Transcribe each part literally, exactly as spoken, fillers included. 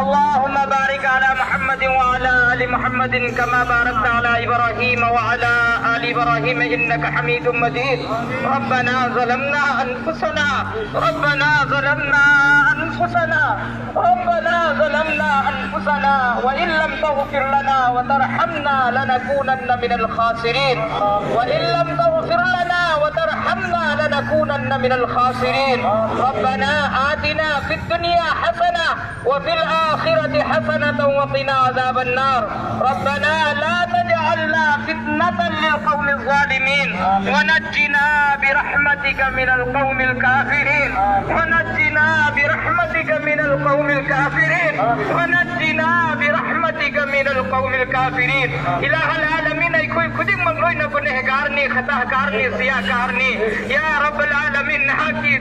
اللهم بارك على محمد وعلى آل محمد كما باركت على إبراهيم وعلى آل إبراهيم إنك حميد مجيد. ربنا ظلمنا أنفسنا، ربنا ظلمنا أنفسنا، ربنا ظلمنا أنفسنا وإن لم تغفر لنا وترحمنا لنكونن من الخاسرين، وإن لم تغفر لنا وترحمنا لنكونن من الخاسرين. ربنا آتنا في الدنيا حسنة وفي الآخرة حسنة وقنا عذاب النار. ربنا لا تجعلنا فتنة للقوم الظالمين ونجنا برحمتك من القوم الكافرين، ونجنا برحمتك من القوم الكافرين، ونجنا برحمتك من القوم الكافرين. إله العالمين, ꯑꯩꯈꯣꯏ ꯈꯨꯗꯤꯡꯃꯛ ꯂꯣꯏꯅ ꯒꯨꯅꯦꯍꯒꯥꯔꯅꯤ, ꯈꯇꯥꯍꯒꯥꯔꯅꯤ, ꯁꯤꯌꯥꯒꯥꯔꯅꯤ. ꯌꯥ ꯔꯕꯜ ꯑꯥꯂꯃꯤꯟ, ꯅꯍꯥꯛꯀꯤ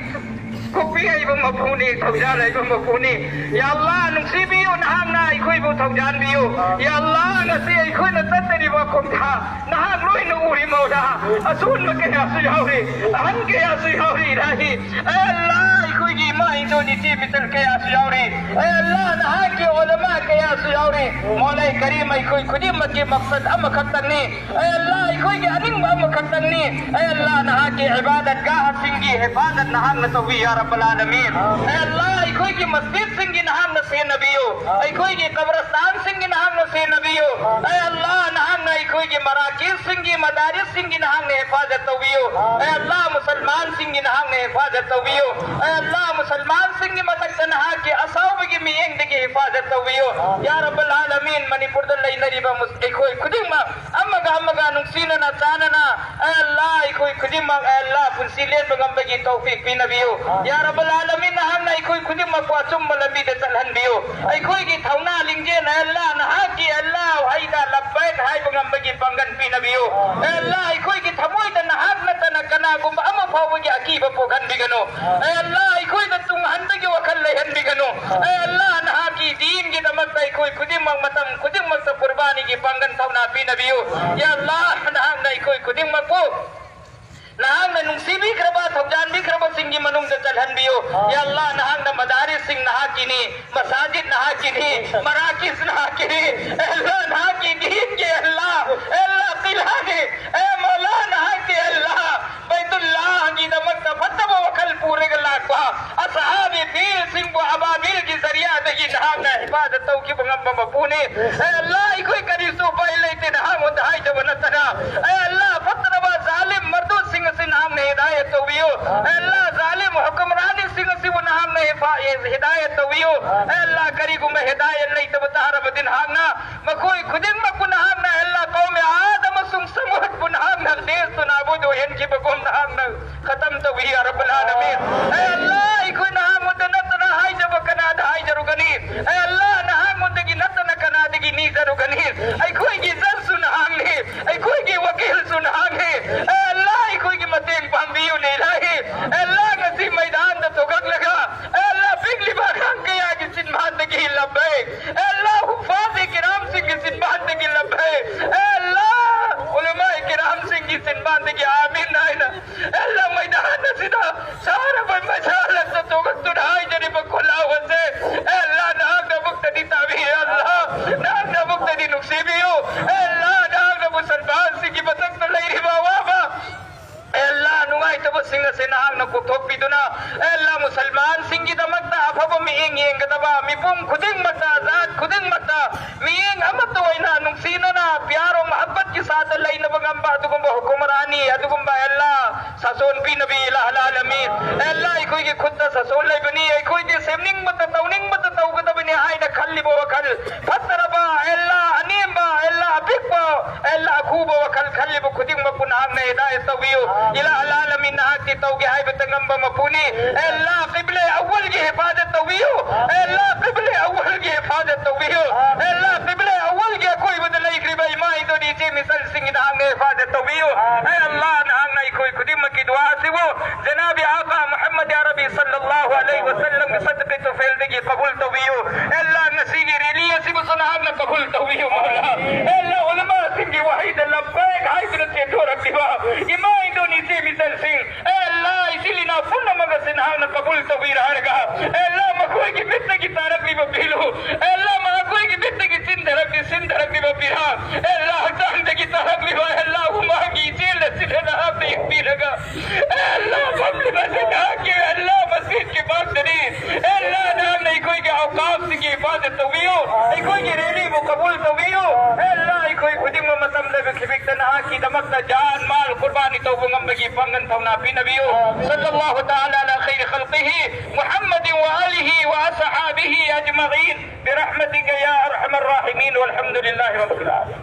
ꯀꯣꯛꯄꯤ ꯍꯩꯕ ꯃꯄꯨꯅꯤ, ꯊꯧꯖꯥꯜ ꯍꯩꯕ ꯃꯄꯨꯅꯤ꯫ ꯌꯥ ꯑꯜꯂꯥ, ꯅꯨꯡꯁꯤꯕꯤꯌꯨ, ꯅꯍꯥꯛꯅ ꯑꯩꯈꯣꯏꯕꯨ ꯊꯧꯖꯥꯟꯕꯤꯌꯨ꯫ ꯌꯥ ꯑꯜꯂꯥ, ꯉꯁꯤ ꯑꯩꯈꯣꯏꯅ ꯆꯠꯇꯔꯤꯕ ꯈꯣꯡꯊꯥꯡ ꯅꯍꯥꯛ ꯂꯣꯏꯅ ꯎꯔꯤ, ꯃꯧꯂꯥ꯫ ꯑꯁꯣꯟꯕ ꯀꯌꯥꯁꯨ ꯌꯥꯎꯔꯤ, ꯑꯍꯟ ꯀꯌꯥꯁꯨ ꯌꯥꯎꯔꯤ, ꯏꯂꯥꯍꯤ꯫ ꯑꯦ ꯑꯜꯂꯥ, ꯑꯩꯈꯣꯏꯒꯤ ꯏꯃꯥ ꯏꯟꯗꯣꯟ ꯏꯆꯦ ꯃꯤꯇꯜ ꯀꯌꯥꯁꯨ ꯌꯥꯎꯔꯤ꯫ ꯑꯦ ꯑꯜꯂꯥ, ꯅꯍꯥꯛꯀꯤ ꯎꯂꯃꯥ ꯀꯌꯥꯁꯨ ꯌꯥꯎꯔꯤ꯫ ꯃꯧꯂꯥ ꯀꯔꯤꯝ, ꯑꯩꯈꯣꯏ ꯈꯨꯗꯤꯡꯃꯛꯀꯤ ꯃꯛꯁꯗ ꯑꯃꯈꯛꯇꯪꯅꯤ꯫ ꯑꯦ ꯑꯜꯂꯥ, ꯑꯩꯈꯣꯏꯒꯤ ꯑꯅꯤꯡꯕ ꯑꯃꯈꯛꯇꯪꯅꯤ꯫ ꯑꯦ ꯑꯜꯂꯥ, ꯅꯍꯥꯛꯀꯤ ꯏꯕꯥꯗꯠ ꯒꯥꯍꯁꯤꯡꯒꯤ ꯍꯤꯐꯥꯖꯠ ꯅꯍꯥꯛꯅ ꯇꯧꯕꯤ, ꯌꯥ ꯔꯕꯜ ꯑꯥꯂꯃꯤꯟ꯫ ꯑꯦ ꯑꯜꯂꯥ, ꯑꯩꯈꯣꯏꯒꯤ ꯃꯁꯖꯤꯗꯁꯤꯡꯒꯤ ꯅꯍꯥꯛꯅ ꯁꯦꯟꯅꯕꯤꯌꯨ꯫ ꯑꯩꯈꯣꯏꯒꯤ ꯀꯕꯔꯁꯇꯥꯟꯁꯤꯡꯒꯤ ꯅꯍꯥꯛꯅ ꯁꯦꯟꯅꯕꯤꯌꯨ꯫ ꯑꯦ ꯑꯜꯂꯥ, ꯅꯍꯥꯛꯅ ꯑꯩꯈꯣꯏꯒꯤ ꯃꯔꯥꯀꯤꯖꯁꯤꯡꯒꯤ, ꯃꯗꯥꯔꯤꯁꯁꯤꯡꯒꯤ ꯅꯍꯥꯛꯅ ꯍꯤꯐꯥꯖꯠ ꯇꯧꯕꯤꯌꯨ꯫ ꯑꯦ ꯑꯜꯂꯥ, ꯃꯨꯁꯜꯃꯥꯟꯁꯤꯡꯒꯤ ꯅꯍꯥꯛꯅ ꯍꯤꯐꯥꯖꯠ ꯇꯧꯕꯤꯌꯨ꯫ ꯑꯦ ꯑꯜꯂꯥ, ꯃꯨꯁꯜꯃꯥꯟꯁꯤꯡꯒꯤ ꯃꯊꯛꯇ ꯅꯍꯥꯛꯀꯤ ꯑꯁꯥꯎꯕꯒꯤ ꯃꯤꯠꯌꯦꯡꯗꯒꯤ ꯍꯤꯐꯥꯖꯠ ꯇꯧꯕꯤꯌꯨ꯫ ꯌꯥ ꯔꯕꯜ ꯑꯥꯂꯃꯤꯟ, ꯃꯅꯤꯄꯨꯔꯗ ꯂꯩꯅꯔꯤꯕ ꯃꯨꯁ-, ꯑꯩꯈꯣꯏ ꯈꯨꯗꯤꯡꯃꯛ ꯑꯃꯒ ꯑꯃꯒ ꯅꯨꯡꯁꯤꯅꯅ ꯆꯥꯟꯅꯅ, ꯑꯦ ꯑꯜꯂꯥ, ꯑꯩꯈꯣꯏ ꯈꯨꯗꯤꯡꯃꯛ, ꯑꯦ ꯑꯜꯂꯥ, ꯄꯨꯟꯁꯤ ꯂꯦꯟꯕ ꯉꯝꯕꯒꯤ ꯇꯧꯐꯤꯛ ꯄꯤꯅꯕꯤꯌꯨ꯫ ꯌꯥ ꯔꯕꯜ ꯑꯥꯂꯃꯤꯟ, ꯅꯍꯥꯛꯅ ꯑꯩꯈꯣꯏ ꯈꯨꯗꯤꯡꯃꯛꯄꯨ ꯑꯆꯨꯝꯕ ꯂꯝꯕꯤꯗ ꯆꯠꯍꯟꯕꯤꯌꯨ꯫ ꯑꯩꯈꯣꯏꯒꯤ ꯊꯧꯅꯥ ꯂꯤꯡꯖꯦꯜ, ꯑꯦ ꯑꯜꯂꯥ, ꯅꯍꯥꯛꯀꯤ, ꯑꯦ ꯑꯜꯂꯥ, ꯋꯥꯍꯩꯗ ꯂꯕꯕꯩꯛ ꯍꯥꯏꯕ ꯉꯝꯕꯒꯤ ꯄꯥꯡꯒꯜ ꯄꯤꯅꯕꯤꯌꯨ꯫ ꯑꯦ ꯑꯜꯂꯥ, ꯑꯩꯈꯣꯏꯒꯤ ꯊꯃꯣꯏꯗ ꯅꯍꯥꯛ ꯅꯠꯇꯅ ꯀꯅꯥꯒꯨꯝꯕ ꯑꯃ ꯐꯥꯎꯕꯒꯤ ꯑꯀꯤꯕ ꯄꯣꯛꯍꯟꯕꯤꯒꯅꯨ꯫ ꯑꯦ ꯑꯜꯂꯥ, ꯑꯩꯈꯣꯏꯗ ꯇꯨꯡꯍꯟꯕꯒꯤ ꯋꯥꯈꯜ ꯂꯩꯍꯟꯕꯤꯒꯅꯨ꯫ ꯑꯦ ꯑꯜꯂꯥ, ꯅꯍꯥꯛꯀꯤ ꯗꯤꯟꯒꯤꯗꯃꯛꯇ ꯑꯩꯈꯣꯏ ꯈꯨꯗꯤꯡꯃꯛ ꯃꯇꯝ ꯈꯨꯗꯤꯡꯃꯛꯇ ꯀꯨꯔꯕꯥꯅꯤꯒꯤ ꯄꯥꯡꯒꯜ ꯊꯧꯅꯥ ꯄꯤꯅꯕꯤꯌꯨ꯫ ꯌꯥ ꯑꯜꯂꯥ, ꯅꯍꯥꯛꯅ ꯑꯩꯈꯣꯏ ꯈꯨꯗꯤꯡꯃꯛꯄꯨ ꯅꯍꯥꯛꯅ ꯅꯨꯡꯁꯤꯕꯤꯈ꯭ꯔꯕ ꯊꯧꯖꯥꯟꯕꯤꯈ꯭ꯔꯕꯁꯤꯡꯒꯤ ꯃꯅꯨꯡꯗ ꯆꯜꯍꯟꯕꯤꯌꯨ꯫ ꯌꯥ ꯑꯜꯂꯥ, ꯅꯍꯥꯛꯅ ꯃꯗꯥꯔꯤꯁꯁꯤꯡ ꯅꯍꯥꯛꯀꯤꯅꯤ, ꯃꯁꯥꯖꯤꯗ ꯅꯍꯥꯛꯀꯤꯅꯤ, ꯃꯔꯥꯀꯤꯖ ꯅꯍꯥꯛꯀꯤꯅꯤ꯫ ꯑꯦ ꯑꯜꯂꯥ, ꯅꯍꯥꯛꯀꯤ ꯗꯤꯟꯒꯤ ꯑꯦ ꯑꯜꯂꯥ, ꯑꯦ ꯑꯜꯂꯥ, ꯀꯤꯂꯥꯅꯤ꯫ ꯑꯦ ꯃꯧꯂꯥ, ꯅꯍꯥꯛꯀꯤ ꯑꯦ ꯑꯜꯂꯥ, ꯕꯩꯇꯨꯜꯂꯥꯍꯒꯤꯗꯃꯛꯇ ꯐꯠꯇꯕ ꯋꯥꯈꯜ ꯄꯨꯔꯒ ꯂꯥꯛꯄ ꯑꯁꯍꯥꯕꯤ ꯐꯤꯜꯁꯤꯡꯕꯨ ꯑꯕꯥꯕꯤꯜꯒꯤ ꯖꯔꯤꯌꯥꯗꯒꯤ ꯅꯍꯥꯛꯅ ꯍꯤꯐꯥꯖꯠ ꯇꯧꯈꯤꯕ ꯉꯝꯕ ꯃꯄꯨꯅꯤ꯫ ꯑꯦ ꯑꯜꯂꯥ, ꯑꯩꯈꯣꯏ ꯀꯔꯤꯁꯨ ꯎꯄꯥꯏ ꯂꯩꯇꯦ ꯅꯍꯥꯛꯉꯣꯟꯗ ꯍꯥꯏꯖꯕ ꯅꯠꯇꯅ꯫ ꯑꯦ ꯑꯜꯂꯥ, ꯐꯠꯇ꯭ꯔꯕ ꯖꯥꯂꯤꯝ ꯃꯔꯗꯨꯠꯁꯤꯡ ꯑꯁꯤ ꯅꯍꯥꯛꯅ ꯍꯤꯗꯥꯌꯠ ꯇꯧꯕꯤꯌꯨ꯫ ꯑꯦ ꯑꯜꯂꯥ, ꯖꯥꯂꯤꯝ ꯍꯨꯀꯝꯔꯥꯅꯤꯁꯤꯡ ꯑꯁꯤꯕꯨ ꯅꯍꯥꯛꯅ ꯍꯤꯐꯥ-, ꯍꯤꯗꯥꯌꯠ ꯇꯧꯕꯤꯌꯨ꯫ ꯑꯦ ꯑꯜꯂꯥ, ꯀꯔꯤꯒꯨꯝꯕ ꯍꯤꯗꯥꯌꯠ ꯂꯩꯇꯕ ꯇꯥꯔꯕꯗꯤ ꯅꯍꯥꯛꯅ ꯃꯈꯣꯏ ꯈꯨꯗꯤꯡꯃꯛꯄꯨ ꯅꯍꯥꯛꯅ ꯑꯦ ꯑꯜꯂꯥ, ꯀꯧꯃꯦ ꯑꯥꯗ ꯑꯃꯁꯨꯡ ꯁꯃꯨꯗꯄꯨ ꯅꯍꯥꯛꯅ ꯗꯦꯁꯇꯨ ꯅꯥꯕꯨꯗ ꯑꯣꯏꯍꯟꯈꯤꯕꯒꯨꯝ ꯅꯍꯥꯛꯅ ꯈꯇꯝ ꯇꯧꯏ ꯌꯥ ꯔꯕꯜ ꯑꯥꯂꯃꯤꯟ꯫ ꯑꯦ ꯑꯜꯂꯥ, ꯑꯩꯈꯣꯏ ꯅꯍꯥꯛꯉꯣꯟꯗ ꯅꯠꯇꯅ ꯍꯥꯏꯖꯕ ꯀꯅꯥꯗ ꯍꯥꯏꯖꯔꯨꯒꯅꯤ? ꯑꯦ ꯑꯜꯂꯥ, ꯅꯍꯥꯛꯉꯣꯟꯗꯒꯤ ꯅꯠꯇꯅ ꯀꯅꯥꯗꯒꯤ ꯅꯤꯖꯔꯨꯒꯅꯤ? ꯑꯩꯈꯣꯏꯒꯤ ꯖꯖꯁꯨ ꯅꯍꯥꯛꯅꯤ, ꯑꯩꯈꯣꯏꯒꯤ ꯋꯀꯤꯜꯁꯨ ꯅꯍꯥꯛꯅꯤ꯫ ꯑꯦ ꯑꯜꯂꯥ, ꯑꯩꯈꯣꯏꯒꯤ ꯃꯇꯦꯡ ꯄꯥꯡꯕꯤꯌꯨꯅꯦ ꯏꯂꯥꯍꯤ꯫ ꯑꯦ ꯑꯜꯂꯥ, ꯉꯁꯤ ꯃꯩꯗꯥꯟꯗ ꯊꯣꯛꯂꯛꯂꯒ ꯑꯦ ꯑꯜꯂꯥ, ꯄꯤꯛꯂꯤꯕ ꯑꯉꯥꯡ ꯀꯌꯥꯒꯤ ꯆꯤꯟꯕꯥꯟꯗꯒꯤ ꯂꯕꯩ, ꯑꯦ ꯑꯜꯂꯥ, ꯍꯨꯐꯥꯖ ꯀꯤꯔꯥꯝꯁꯤꯡꯒꯤ ꯆꯤꯟꯕꯥꯟꯗꯒꯤ ꯂꯕꯩ, ꯑꯦ ꯑꯜꯂꯥ, ꯎꯂꯃꯥ ꯀꯤꯔꯥꯝꯁꯤꯡꯒꯤ ꯆꯤꯟꯕꯥꯟꯗꯒꯤ ꯑꯥꯃꯤꯟ ꯍꯥꯏꯅ ꯑꯦ ꯑꯜꯂꯥ, ꯃꯩꯗꯥꯟ ꯑꯁꯤꯗ ꯁꯥꯔꯕ ꯃꯩꯁꯥ ꯑꯁꯤꯗ ꯊꯣꯛꯂꯛꯇꯨꯅ ꯍꯥꯏꯖꯔꯤꯕ ꯈꯨꯜꯂꯥꯎ ꯑꯁꯦ, ꯑꯦ ꯑꯜꯂꯥ, ꯅꯍꯥꯛꯅ ꯑꯃꯨꯛꯇꯗꯤ ꯇꯥꯕꯤꯌꯨ, ꯑꯦ ꯑꯜꯂꯥ, ꯅꯍꯥꯛꯅ ꯑꯃꯨꯛꯇꯗꯤ ꯅꯨꯡꯁꯤꯕꯤꯌꯨ, ꯑꯦ ꯑꯜꯂꯥ, ꯅꯍꯥꯛꯅ ꯃꯨꯁꯜꯃꯥꯟꯁꯤꯡꯒꯤ ꯃꯊꯛꯇ ꯂꯩꯔꯤꯕ ꯑꯋꯥꯕ, ꯑꯦ ꯑꯜꯂꯥ, ꯅꯨꯡꯉꯥꯏꯇꯕꯁꯤꯡ ꯑꯁꯦ ꯅꯍꯥꯛꯅ ꯀꯣꯛꯊꯣꯛꯄꯤꯗꯨꯅ, ꯑꯦ ꯑꯜꯂꯥ, ꯃꯨꯁꯜꯃꯥꯟꯁꯤꯡꯒꯤꯗꯃꯛꯇ ꯑꯐꯕ ꯃꯤꯠꯌꯦꯡ ꯌꯦꯡꯒꯗꯕ ꯃꯤꯄꯨꯝ ꯈꯨꯗꯤꯡꯃꯛꯇ, ꯖꯥꯠ ꯈꯨꯗꯤꯡꯃꯛꯇ ꯃꯤꯠꯌꯦꯡ ꯑꯃꯠꯇ ꯑꯣꯏꯅ ꯅꯨꯡꯁꯤꯅꯅ ꯄꯤꯌꯥꯔꯣ ꯃꯍꯕꯠꯀꯤ ꯁꯥꯠꯇ ꯂꯩꯅꯕ ꯉꯝꯕ ꯑꯗꯨꯒꯨꯝꯕ ꯍꯨꯀꯨꯃꯔꯥꯅꯤ, ꯑꯗꯨꯒꯨꯝꯕ ꯑꯦ ꯑꯜꯂꯥ, ꯁꯥꯁꯣꯟ ꯄꯤꯅꯕꯤ ꯏꯂꯥꯍ ꯑꯂꯥꯂꯃꯤꯟ꯫ ꯑꯦ ꯑꯜꯂꯥ, ꯑꯩꯈꯣꯏꯒꯤ ꯈꯨꯠꯇ ꯁꯥꯁꯣꯟ ꯂꯩꯕꯅꯤ, ꯑꯩꯈꯣꯏꯗꯤ ꯁꯦꯝꯅꯤꯡꯕꯇ ꯇꯧꯅꯤꯡꯕꯇ ꯇꯧꯒꯗꯕꯅꯤ ꯍꯥꯏꯅ ꯈꯜꯂꯤꯕ ꯋꯥꯈꯜ ꯐꯠꯇꯔꯕ, ꯑꯦ ꯑꯜꯂꯥ, ꯑꯅꯦꯝꯕ, ꯑꯦ ꯑꯜꯂꯥ, ꯑꯄꯤꯛꯄ, ꯑꯦ ꯑꯜꯂꯥ, ꯑꯈꯨꯕ ꯋꯥꯈꯜ ꯈꯜꯂꯤꯕ ꯈꯨꯗꯤꯡꯃꯛꯄꯨ ꯅꯍꯥꯛꯅ ꯍꯤꯗꯥꯌꯠ ꯇꯧꯕꯤꯌꯨ꯫ ꯏꯂꯥꯍ ꯑꯂꯥꯂꯃꯤꯟ, ꯅꯍꯥꯛꯀꯤ ꯇꯧꯒꯦ ꯍꯥꯏꯕꯇ ꯉꯝꯕ ꯃꯄꯨꯅꯤ꯫ ꯑꯦ ꯑꯜꯂꯥ, ꯀꯤꯕ꯭ꯂꯦ ꯑꯋꯜꯒꯤ ꯍꯤꯐꯥꯖꯠ ꯇꯧꯕꯤꯌꯨ꯫ ꯑꯦ ꯑꯜꯂꯥ, ꯀꯤꯕ꯭ꯂꯦ ꯑꯋꯜꯒꯤ ꯍꯤꯐꯥꯖꯠ ꯇꯧꯕꯤꯌꯨ꯫ ꯑꯦ ꯑꯜꯂꯥ, ꯀꯤꯕ꯭ꯂꯦ ꯑꯋꯜꯒꯤ ꯑꯀꯣꯏꯕꯗ ꯂꯩꯈ꯭ꯔꯤꯕ ꯏꯃꯥ ꯏꯟꯗꯣꯅꯤꯁꯤ ꯃꯤꯁꯜꯁꯤꯡꯒꯤ ꯅꯍꯥꯛꯅ ꯍꯤꯐꯥꯖꯠ ꯇꯧꯕꯤꯌꯨ꯫ ꯑꯦ ꯑꯜꯂꯥ, ꯅꯍꯥꯛꯅ ꯑꯩꯈꯣꯏ ꯈꯨꯗꯤꯡꯃꯛꯀꯤ ꯗꯨꯋꯥ ꯑꯁꯤꯕꯨ ꯖꯅꯥꯕꯤ ꯑꯥꯀꯥ ꯃꯨꯍꯝꯃꯗ ꯑꯔꯕꯤ ꯁꯜꯂꯜꯂꯥꯍꯨ ꯑꯂꯩꯍꯤ ꯋꯁꯜꯂꯝꯒꯤ ꯁꯗꯀ ꯇꯨꯐꯦꯜꯗꯒꯤ ꯀꯕꯨꯜ ꯇꯧꯕꯤꯌꯨ꯫ ꯑꯦ ꯑꯜꯂꯥ, ꯉꯁꯤꯒꯤ ꯔꯦꯂꯤ ꯑꯁꯤꯕꯨꯁꯨ ꯅꯍꯥꯛꯅ ꯀꯕꯨꯜ ꯇꯧꯕꯤꯌꯨ, ꯃꯧꯂꯥ꯫ ꯑꯦ ꯑꯜꯂꯥ, ꯎꯂꯃꯥꯁꯤꯡꯒꯤ ꯋꯥꯍꯩꯗ ꯂꯕꯕꯩꯛ ꯍꯥꯏꯗꯨꯅ ꯆꯦꯟꯊꯣꯔꯛꯂꯤꯕ ꯏꯃꯥ ꯏꯟꯗꯣꯅꯤꯁꯤ ꯃꯤꯁꯜꯁꯤꯡ, ꯑꯦ ꯑꯜꯂꯥ, ꯗꯃꯛꯇ ꯖꯥꯟ ꯃꯥꯜ ꯀꯨꯔꯕꯥꯅꯤ ꯇꯧꯕ ꯉꯝꯕꯒꯤ ꯄꯥꯡꯒꯜ ꯊꯧꯅꯥ ꯄꯤꯅꯕꯤꯌꯨ. صلى الله تعالى على خير خلقه محمد وآله وأصحابه أجمعين برحمتك يا أرحم الراحمين والحمد لله رب العالمين.